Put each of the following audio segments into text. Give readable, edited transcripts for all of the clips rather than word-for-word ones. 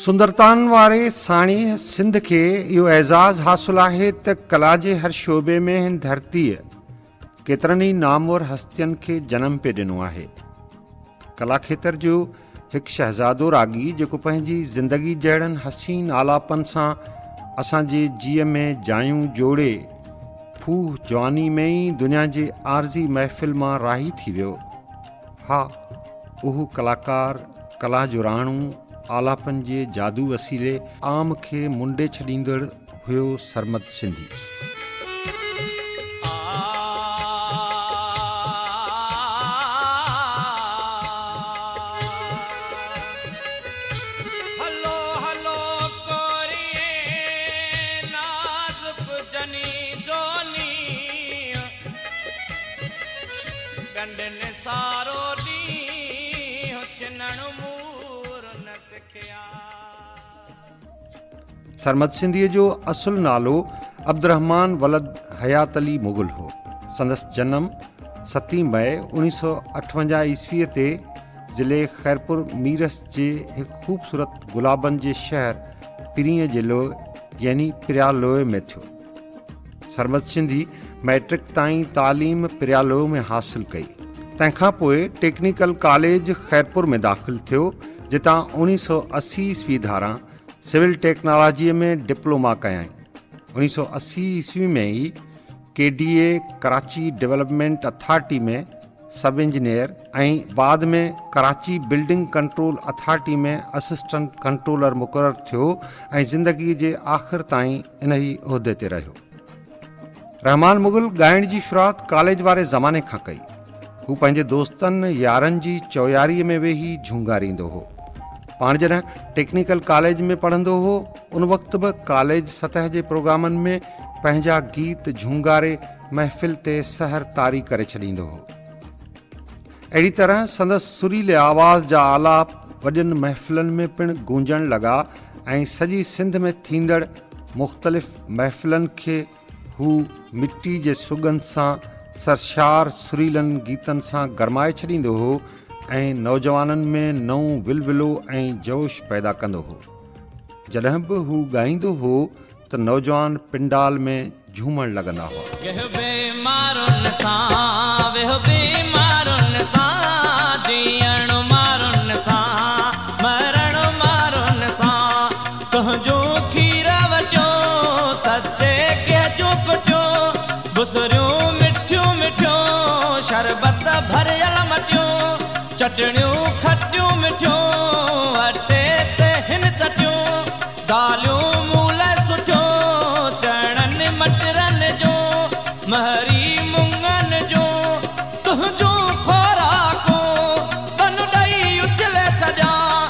سندرتان واري ساڻيهه سنڌ کي اهو اعزاز حاصل آهي ته ڪلا جي هر شعبي ۾ هن ڌرتيء ڪيترن ئي نامور هستين کي جنم پئي ڏنو آهي. ڪلا کيتر جو هڪ شهزادو راڳي جيڪو پنهنجي زندگي جهڙن حسين آلاپن سان اسان جي جيء ۾ جايون جوڙي ڦوهه جواني ۾ ئي دنيا جي عارضي محفل مان راهي ٿي ويو. ها اهو ڪلاڪار ڪلا جو راڻو آلاپن جي جادو وسيلي عام کي منڊي ڇڏيندڙ هيو سرمد سنڌي. هلو هلو ڪوريئي نازڪ جني جو نينهن ڳنڍن سارو ڏينهن ڇنڻ مور نه سکيا. سرمد سنڌيء جو اصل نالو عبدالرحمان ولد حيات علي مغل هو. سندس جنم ستين مئي 1958 عيسويء تي ضلعي خيرپور ميرس جي هڪ خوبصورت گلابن جي شهر پرينء جي لوء يعني پريالوء ۾ ٿيو. سرمد سنڌي مئٽرڪ تائين تعليم پريالوء ۾ حاصل ڪئي. تنهن کان پوء ٽيڪنيڪل ڪاليج خيرپور ۾ داخل ٿيو، جتان 1980 عيسوي ڌاران سول ٽيڪنالاجيء ۾ ڊپلوما ڪيائين. 1980 عيسوي ۾ ئي K D A Karachi development authority ۾ sub engineer ۽ بعد ۾ Karachi building control authority ۾ assistant controller مقرر ٿيو ۽ زندگيء جي آخر تائين انهي عهدي تي رهيو. رحمان مغل ڳائڻ جي شروعات ڪاليج واري زماني کان ڪئي. هو پنهنجي دوستن يارن جي چوياريء ۾ ويهي جهونگاريندو هو. پاڻ جڏهن ٽيڪنيڪل ڪاليج ۾ پڙهندو هو، ان وقت به ڪاليج سطح جي پروگرامن ۾ پنهنجا گيت جهونگاري محفل تي سحر طاري ڪري ڇڏيندو هو. اهڙي طرح سندس سريلي آواز جا آلاپ وڏين محفلن ۾ پڻ گونجڻ لڳا ۽ سڄي سنڌ ۾ ٿيندڙ مختلف محفلن کي هو مٽي جي سڳنڌ سان سرشار سريلن گيتن سان گرمائي ڇڏيندو هو ۽ نوجوانن ۾ نئون ولولو ۽ جوش پيدا ڪندو هو. جڏهن به هو ڳائيندو هو ته نوجوان پنڊال ۾ جهومڻ لڳندا هئا. ويهه بيمارن سان، ويهه بيمارن سان، جيئڻ مارن سان، مرڻ مارن سان، تنهنجون کير وٽيون، سچي گيهه جون ڪٽيون، بسريون مٺيون مٺيون، شربت ڀريل مٽيون، چٽڻيون کٽيون مٺيون، اٽي تي هن چٽيون، داليون مون لاء سٺيون، چڻن مٽرن جون، مهري مڱن جون، تنهنجون خوراڪون، ٻن ڏئي اڇلي ڇڏيان،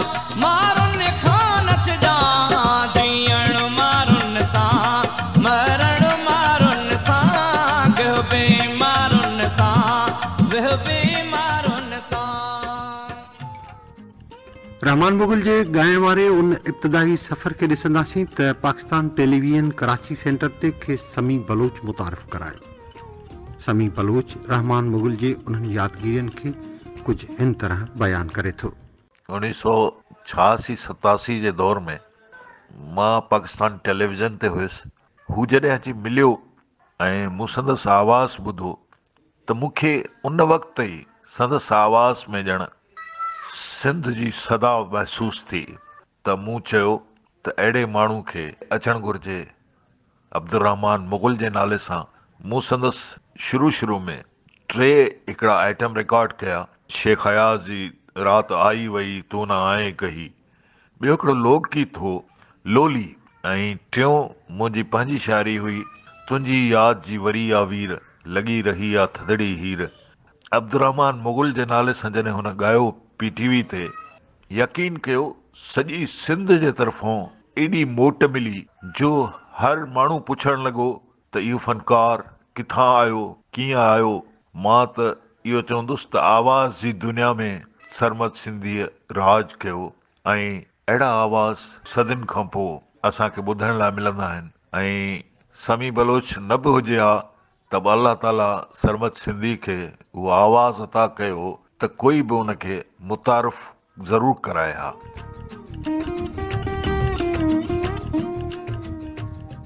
مارن کان نه ڇڄان، جيئڻ مارن سان، مرڻ مارن سان، گيهه بيمارن سان، ويهه بيمارن سان. رحمان مغل جي ڳائڻ واري ان ابتدائي سفر کي ڏسنداسين ته پاڪستان ٽيليويزن ڪراچي سينٽر تي کيس سميع بلوچ متعارف ڪرايو. سميع بلوچ رحمان مغل جي انهن يادگيرين کي ڪجهه هن طرح بيان ڪري ٿو. اوڻيهه سؤ ڇهاسي ستاسي جي دور ۾ مان پاڪستان ٽيليويزن تي هيس. هو جڏهن اچي مليو ۽ مون سندس آواز ٻڌو ته مون کي ان وقت ئي سندس آواز ۾ ڄڻ سنڌ جي صدا محسوس ٿي ته مون چيو ته اهڙي ماڻهو کي اچڻ گهرجي. عبدالرحمان مغل جي نالي سان مون سندس شروع شروع ۾ ٽي هڪڙا آئٽم رڪارڊ ڪيا. شيخ اياز جي رات آئي وئي تون نه آئين ڪهي، ٻيو هڪڙو لوڪ گيت هو لولي ۽ ٽيون منهنجي پنهنجي شاعري هئي تنهنجي ياد جي وري آ وير لڳي رهي آ ٿڌڙي هير. عبدالرحمان مغل جي نالي سان جڏهن هن ڳايو پي ٽي وي تي يقين ڪيو سڄي سنڌ جي طرفون ايڏي موٽ ملي جو هر ماڻهو پڇڻ لڳو ته اهو فنڪار ڪٿان آيو ڪيئن آيو مان ته اهو چوندس ته آواز جي دنيا ۾ سرمد سنڌيء راڄ ڪيو ۽ اهڙا آواز صدين کان پوء اسان کي ٻڌڻ لاء ملندا آهن ۽ سميع بلوچ نه به هجي ها ته به الله تعاليٰ سرمد سنڌي کي اهو آواز عطا ڪيو ته ڪوئي به ان کي متعارف ضرور ڪرائي ها.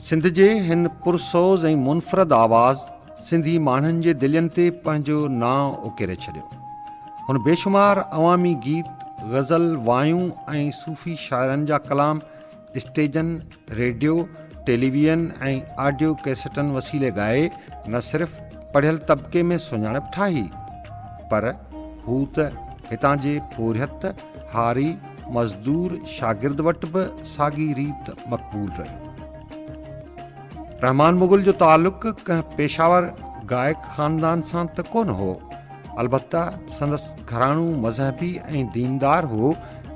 سنڌ جي هن پرسوز ۽ منفرد آواز سنڌي ماڻهن جي دلين تي پنهنجو نانءُ اڪيري ڇڏيو. هن بيشمار عوامي گيت، غزل، وايون ۽ صوفي شاعرن جا ڪلام اسٽيجن، ريڊيو، ٽيليويزن ۽ آڊيو ڪيسٽن وسيلي ڳائي نه صرف پڙهيل طبقي ۾ سڃاڻپ ٺاهي، پر هو ته هتان جي پورهيت، هاري، مزدور، شاگرد وٽ به ساڳي ريت مقبول رهيو. رحمان مغل جو تعلق ڪنهن پيشاور گائڪ خاندان سان ته ڪونه هو، البته سندس گهراڻو مذهبي ۽ ديندار هو،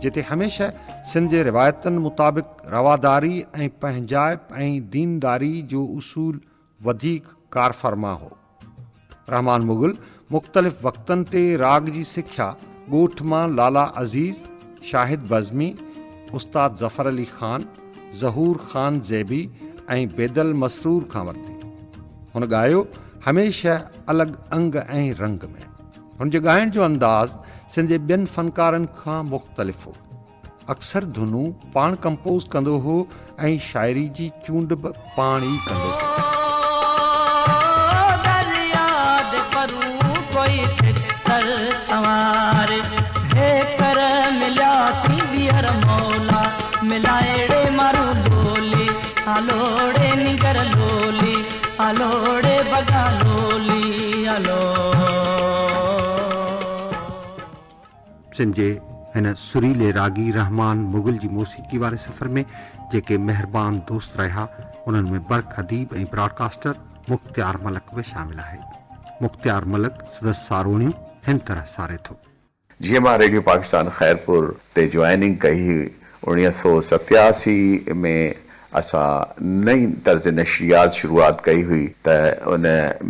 جتي هميشه سنڌ جي روايتن مطابق رواداري ۽ پنهنجائپ ۽ دينداري جو اصول وڌيڪ ڪارفرما هو. رحمان مغل مختلف وقتن تي راڳ جي سکيا ڳوٺ مان لالا عزيز، شاهد بزمي، استاد ظفر علي خان، ظهور خان زيبي ۽ بيدل مسرور کان ورتي. هن ڳايو هميشه الڳ انگ ۽ رنگ ۾. هن جي ڳائڻ جو انداز سنڌ جي ٻين فنڪارن کان مختلف هو. اڪثر ڌنون پاڻ ڪمپوز ڪندو هو ۽ شاعري جي چونڊ به پاڻ ئي ڪندو هو. سنڌ جي هن سريلي راڳي رحمان مغل جي موسيقي واري سفر ۾ جيڪي مهربان دوست رهيا، انهن ۾ برک اديب ۽ براڊڪاسٽر مختيار ملڪ به شامل آهي. مختيار ملڪ سندس ساروڻيون هن طرح ساري ٿو. جيئن مان ريڊيو پاڪستان خيرپور تي جوائننگ ڪئي هئي 1987 ۾ اسان نئين طرز نشريات شروعات ڪئي هئي ته ان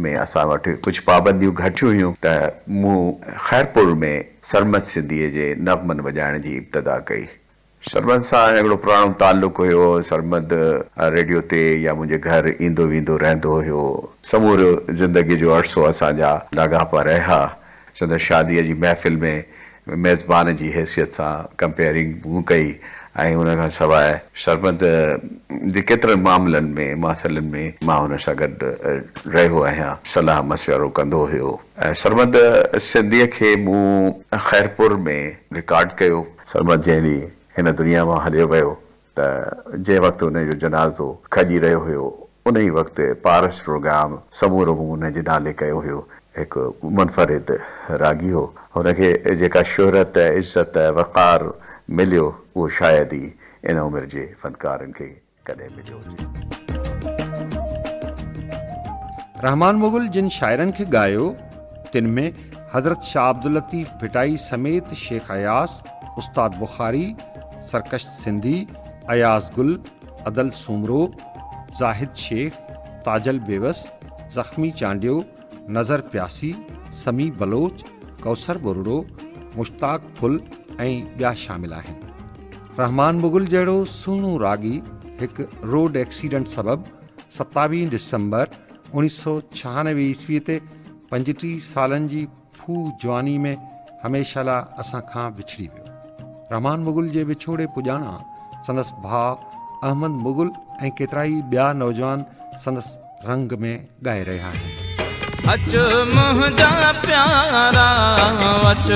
۾ اسان وٽ ڪجهه پابنديون گهٽيون هيون ته مون خيرپور ۾ سرمد سنڌيء جي نغمن وڄائڻ جي ابتدا ڪئي. سرمد سان هڪڙو پراڻو تعلق هيو. سرمد ريڊيو تي يا منهنجي گهر ايندو ويندو رهندو هيو. سمورو زندگيء جو عرصو اسان جا لاڳاپا رهيا. سندس شاديء جي محفل ۾ ميزبان جي حيثيت سان ڪمپيئرنگ مون ڪئي ۽ ان کان سواء سرمد جي ڪيترن معاملن ۾ مسئلن ۾ مان هن سان گڏ رهيو آهيان، صلاح مشورو ڪندو هيو. سرمد سنڌيء کي مون خيرپور ۾ رڪارڊ ڪيو. سرمد جنهن ڏينهن هن دنيا مان هليو ويو ته جنهن وقت ان جو جنازو کڄي رهيو هيو، انهي وقت پارس پروگرام سمورو مون ان جي نالي ڪيو هيو. هڪ منفرد راڳي هو. هن کي جيڪا شهرت، عزت، وقار مليو، اهو شايد ئي ان عمر جي فنڪارن کي ڪڏهن مليو هجي. رحمان مغل جن شاعرن کي ڳايو، تن ۾ حضرت شاهه عبداللطيف ڀٽائي سميت شيخ اياز، استاد بخاري، سرڪش سنڌي، اياز گل، ادل سومرو، زاهد شيخ، تاجل بيوس، زخمي چانڊيو، نظر پياسي، سميع بلوچ، ڪوثر ٻرڙو، مشتاق ڦل ۽ ٻيا شامل آهن. رحمان مغل جهڙو سهڻو راڳي هڪ روڊ ايڪسيڊنٽ سبب 27 ڊسمبر 1996 عيسوي تي 35 سالن جي ڦوهه جواني ۾ هميشه لاء اسان کان وڇڙي ويو. رحمان مغل جي وڇوڙي پڄاڻان سندس ڀاء احمد مغل ۽ ڪيترائي ٻيا نوجوان سندس رنگ ۾ ڳائي رهيا آهن. اچ منهنجا پيارا اچ،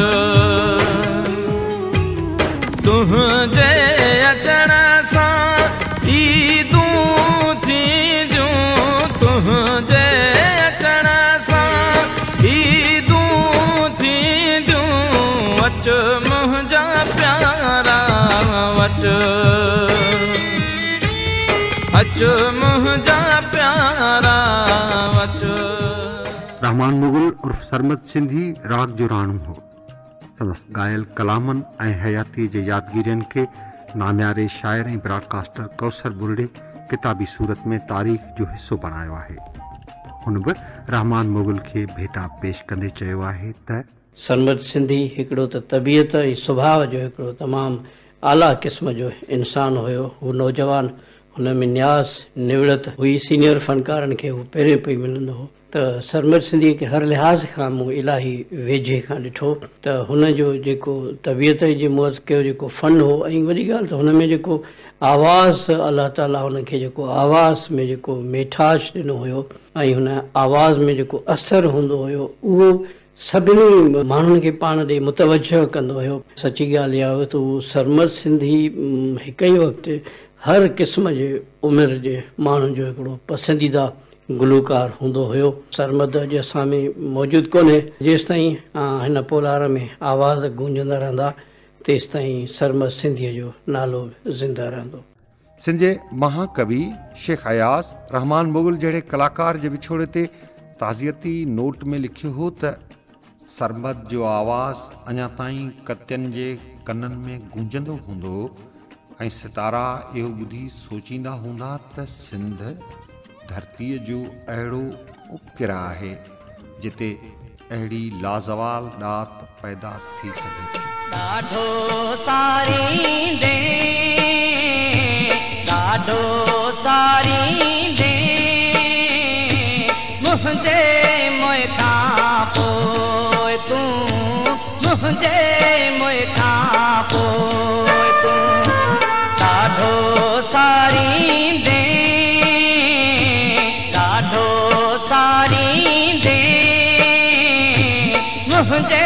تنهنجي اچڻ سان عيدون ٿينديون، تنهنجي اچڻ سان عيدون ٿينديون، اچ منهنجا پيارا اچ، اچ منهنجا پيارا اچ. رحمان مغل عرف سرمد سنڌي راڳ جو راڻو هو. سندس ڳايل ڪلامن ۽ حياتيء جي يادگيرين کي نامياري شاعر ۽ براڊڪاسٽر ڪوثر ٻرڙي ڪتابي صورت ۾ تاريخ جو حصو بڻايو آهي. هن به رحمان مغل کي ڀيٽا پيش ڪندي چيو آهي ته. سرمد سنڌي هڪڙو ته طبيعت ۽ سڀاء جو هڪڙو تمام اعليٰ قسم جو انسان هيو. هو نوجوان، هن ۾ نياز، نوڙت هئي. سينيئر فنڪارن کي هو پهرين پئي ملندو هو ته سرمد سنڌيء کي هر لحاظ کان مون الاهي ويجهي کان ڏٺو ته هن جو جيڪو طبيعت جي موت ڪيو جيڪو فن هو ۽ وڏي ڳالهه ته هن ۾ جيڪو آواز الله تعاليٰ هن کي جيڪو آواز ۾ جيڪو ميٺاج ڏنو هيو ۽ هن آواز ۾ جيڪو اثر هوندو هيو اهو سڀني ماڻهن کي پاڻ ڏي متوجه ڪندو هيو. سچي ڳالهه اها هئي ته هو سرمد سنڌي هڪ ئي وقت هر قسم جي عمر جي ماڻهن جو هڪڙو پسنديده گلوڪار هوندو هيو. سرمد اڄ اسان ۾ موجود ڪونهي. جيستائين هن پولار ۾ آواز گونجندا رهندا تيستائين سرمد سنڌيء جو نالو به زنده رهندو. سنڌ جي مها ڪوي شيخ اياز، رحمان مغل جهڙي ڪلاڪار جي وڇوڙي تي تعزيتي نوٽ ۾ لکيو هو ته. سرمد جو آواز اڃا تائين ڪتين جي ڪنن ۾ گونجندو هوندو ۽ ستارا اهو ٻڌي سوچيندا هوندا ته سنڌ ڌرتيء جو اهڙو اپگرهه آهي، جتي اهڙي لازوال ڏات پيدا ٿي سگهي ٿي. ڏاڍو ساريندين، ڏاڍو ساريندين، منهنجي موء کان پوء تون، منهنجي موء کان پوء تون، ڏاڍو ساريندين، ڏاڍو ساريندين، منهنجي